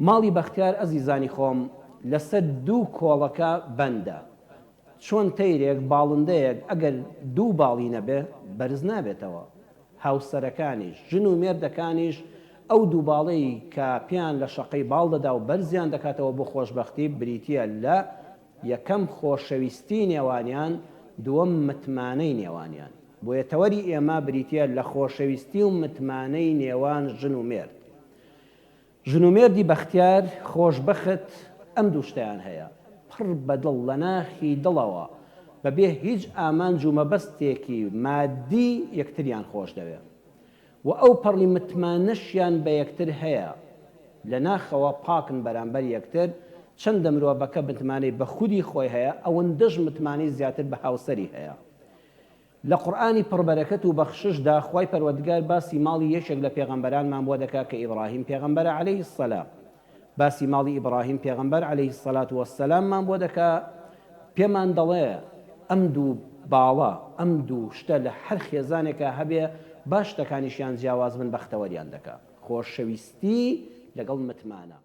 ماڵی بەختیار ئەزیزانی خۆم لەسەر دوو کۆڵەکە بەندە. چۆن تەیرێک، باڵندەیەک ئەگەر دوو باڵی نەبێ بەرز نابێتەوە. هاوسەرەکانیش، ژن و مێردەکانیش ئەو دوو باڵەی کە پێیان لە شەقەی باڵ دەدا و بەرزیان دەکاتەوە بۆ خۆشبەختی بریتییە لە، یەکەم خۆشەویستی نێوانیان، دووەم متمانەی نێوانیان. بۆیە تەوەری ئێمە بریتییە لە خۆشەویستی و متمانەی نێوان ژن و مێرد. ژن و مێردی بەختیار خۆشبەخت ئەم دوو شتەیان هەیە، پڕ بە دڵ لە ناخی دڵەوە بە بێ هیچ ئامانج و مەبەستێکی مادی یەکتریان خۆش دەوێ و ئەو پەڕی متمانەشیان بە یەکتر هەیە لە ناخەوە پاکن بەرامبەر یەکتر، چەندە مرۆڤەکە متمانەی بە خودی خۆی هەیە ئەوەندەش متمانەی زیاتر بە هاوسەری هەیە. لە قورئانی پڕ بەرەکەت و بەخششدا خوای پەروەردگار باسی ماڵی یەکێک لە پێغەمبەرانمان بۆ دەکا کە ئیبڕاهیم پێغەمبەرە علیە السلام باسی ماڵی ئیبڕاهیم پێغەمبەر علیە الصلوە والسلام مان بۆ دەکا پێمان دەڵێ ئەم دوو باڵە ئەم دوو شتە لە هەر خێزانێکا هەبێ با شتەکانیشیان جیاواز بن بەختەوەریان دەکا خۆشەویستی لەگەڵ متمانە.